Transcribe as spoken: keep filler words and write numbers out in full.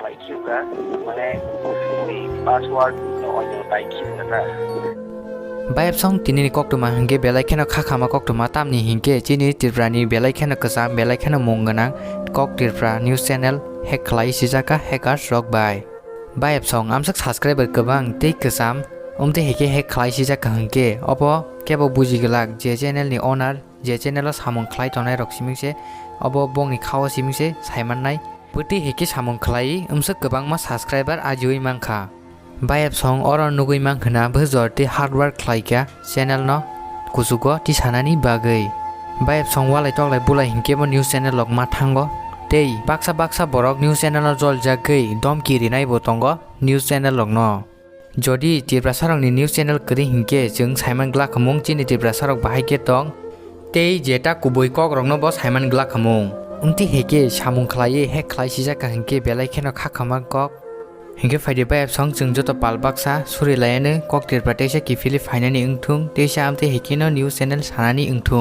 Thank you ka, mane, ni password no onyo tai khibna ta. Bayapsong tinini koktwma hinkhe belai kheno kha khama koktwma, tamni hinkhe chini Tripura ni belai kheno kwcham, belai kheno mung gwnang kok Tripura news channel hack khlai sijak kha hackers rok bai. Bayapsong amswk subscriber kwbang tei kwcham, umtwi haikhe hack khlai sijak kha hinkhe obo kebo buji glak je channel ni owner, je channel o samung khlai tongnai rok simi se obo bongni khao simi se saimannai. Bwtwi haikhe samung khlai, umswk kwbangma subscriber ajiui mankha. Bayapsong oro nugui mankhwna bwsajor tei hard work khlaikha channel no kuchugo tisanani bagwi. Bayapsong walai toklai bulai hinkhe bo news channel rok ma thango. Tei baksa baksa borok news channel no joljagwi domki rinai bo tongo news channel rokno. Jodi Tiprasarokni news channel kwrwi hinkhe chwng saiman glak hwmung chini Tiprasarok bahai khe tong. Tei jeta kubui kokrokno bo saiman glak hwmung. Wngtwi haikhe samung khlaiwi hack khlai sijak kha hinkhe belai kheno kha khama kok. Hinkhe phaidi Bayapsong chwng joto pal baksa suri laiano kok Tripura teisa kiphilwi phainani wngthung, teisa amtwi haikheno news channel sanani wngthung.